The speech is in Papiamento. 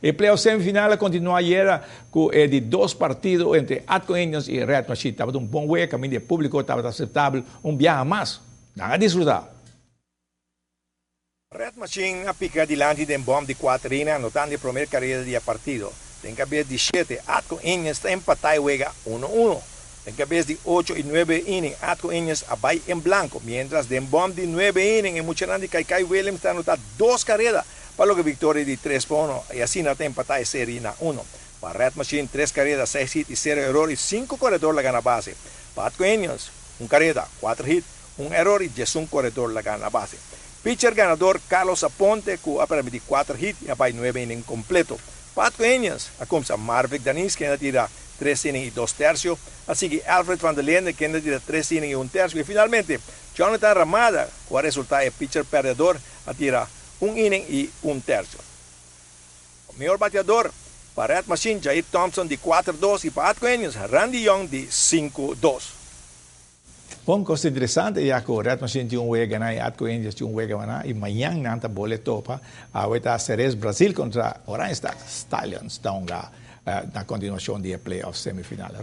E playoff semifinal a kontinuá ayera ku e di dos partido entre Atco Indians i Red Machine. Tabata un bon wega kaminda e públiko tabata aseptabel un biaha mas. Nan a disfrutá. Red Machine a pika dilanti den bòm di kuater inning anotando e promer kareda di e partido. Den kabes di shete, Atco Indians ta empatá e wega uno uno. Den kabes di ocho i nuebe inning, Atco Indians a bai en blanko, miéntras den bòm di nuebe inning e muchanan di Kaikai Williams ta anotá dos kareda pa logra viktoria di tres pa uno i asina ta empatá e seri na uno. Pa Red Machine tres kareda, seis hit i sero eror i sinku koredor laga na base. Pa Atco Indians, un kareda, kuater hit, un eror i diesun koredor laga na base. Pitcher ganador Carlos Aponte ku a permití kuater hit i a bai nuebe inning kompleto. Pa Atco Indians a kumsa Marvick Danis kende a tira tres inning i dos tersio, a sigui Alfred van der Linde kende a tira tres inning i un tersio i finalmente Jonathan Ramada ku a resultá e pitcher pèrdedor a tira un inning i un tersio. Mihor bateador pa Red Machine Jair Thompson di kuater dos i pa Atco Indians Randy Young di sinku dos. Bon kos interesante ya ku Red Machine tin un wega ganá i Atco Indians tin un wega ganá i mañan nan ta bole topa. Awe ta Ceres Brazil kontra Oranjestad Stallions ta hunga na kontinuashon di e playoff semifinal.